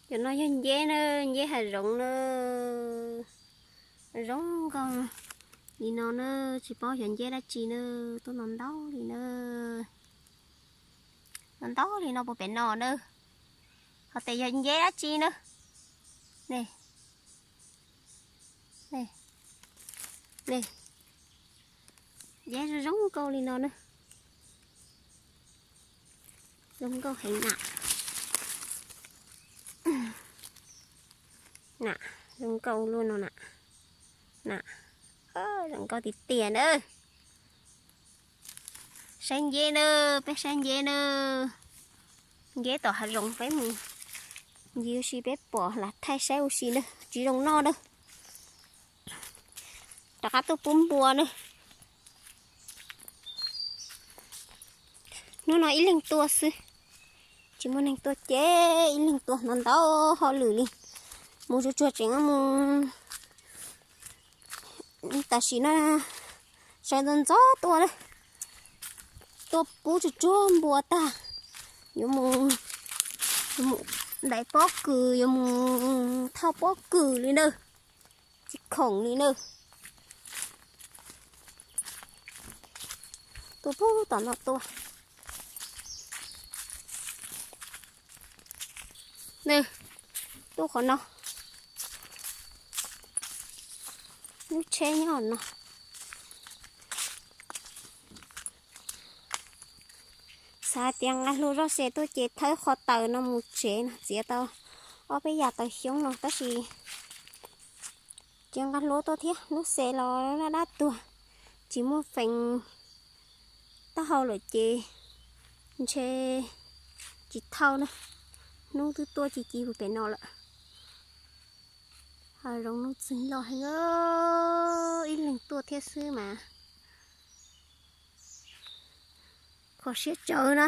Cov no yog nceb na, nceb hav zoov na. Zoo nkauj li no na, tsis paub xyov nceb dab tsi na, tuaj ntau ntau li na. Ntau ntau li no puag pem no na. Qhov tes yog nceb dab tsi na. Ne, ne, ne. Nceb zoo zoo nkauj li no na. Zoo nkauj heev na. Na, zoo nkauj luaj no na. Na, zoo nkauj tiag tiag na. Saib nceb na, peb saib nceb na. Nceb tom hav zoov peb mus ncig ua si peb pom lam thaij saib ua si na, tsis zoo noj na. Rov qab tuaj pub npua na. Hnub no ib leeg tuaj xwb, tsis muaj neeg tuaj ces ib leeg tuaj ntau ntau hauj lwm li. Mus tsuag tsuag tseem mus. Tam sim no sawv ntxov ntxov tuaj na, tuaj pub tsuag tsuag npua tag, yuav mus, yuav mus ntais pob kws, yuav mus thauj pob kws li na, tsis khoom li na. Tuaj pub tom no tuaj. Nws tuaj qhov no, lub tsheb nyob no. Xav tias nqa hlua zoj se tuaj ces thawb qhov taws no mus tsev no, txiav tau ob peb yam taws xyoob no tab sis tsis nqa hlua tuaj thiab, lub xe los dab dab tuag, tsis muaj feem taub hau lawm ces ntshe tsis thauj na. Hnub twb tuaj ci ci pem no lawm. Hav zoov nuj txwg loj heev, ib leeg tuaj thiab xwb mas kho siab tsawv na.